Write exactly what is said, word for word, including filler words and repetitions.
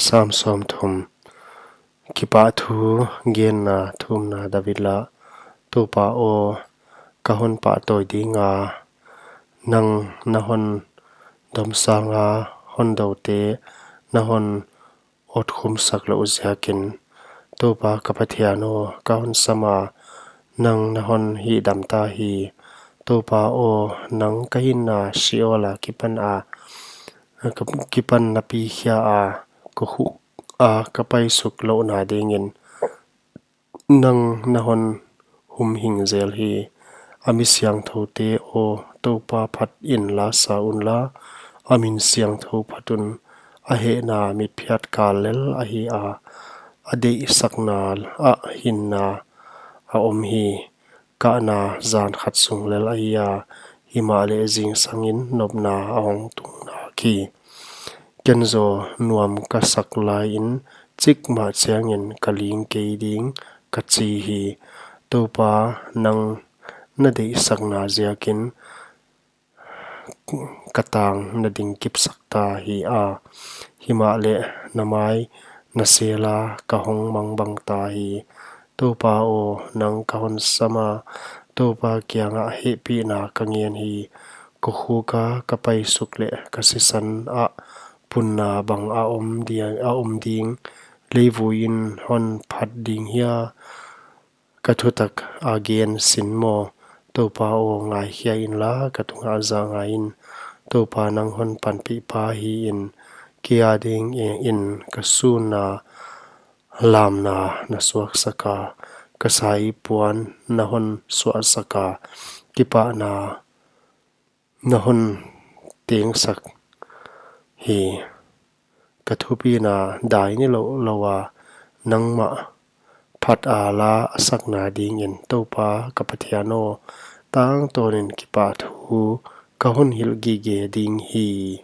Sam sawmthum. Kipahthu genna thumna. David la. Toupa aw, ka hon pahtawi dinga, nang na hon domsanga hon doute na hon otkhumsak louh ziakin. Toupa ka Pathian aw, ka hon sama, nang na hon hihdamta hi. Toupa aw, nang ka hinna Sheol a kipan a, ka kipan na pikhia a, kokhuk a ka paisuk louhna dingin nang na hon humhing zel hi. A mi siangthoute aw, Toupa phat in lasa unla, a min siangthou phat un. A hehna mitphiat kal lel ahi a, a deihsakna ah hinna a om hi. Kahna zan khat sung lel ahi a, himahleh zingsangin nopna a hong tung nak hi. Ken zaw nuam ka sak laiin, chikmah chiangin ka ling kei ding, ka chi hi. Toupa, nang na deihsakna ziakin ka tang na dingkipsak ta hi a, himahleh na mai na sela ka hong mangbang ta hi. Toupa aw, nang ka hon sama, Toupa kiangah hehpihna ka ngen hi. Kokhuka ka paisuk leh ka sisan ah punna bang a om dia-, a om ding, leivui in hon phat ding hia? Ka thutak a gen sin maw? Toupa aw, ngaikhia inla, ka tungah zang ngai in. Toupa nang hon panpihpa hiin, kei a dingin ka sunna lamna na suaksaka, ka saipuan na hon suahsaka, kipahna na hon tengsak hi. Ka thupina dai nilouh lou a, nangmah phat a la a sakna dingin, Toupa ka Pathian aw, tangtawnin kipahthu ka hon hilh gige ding hi.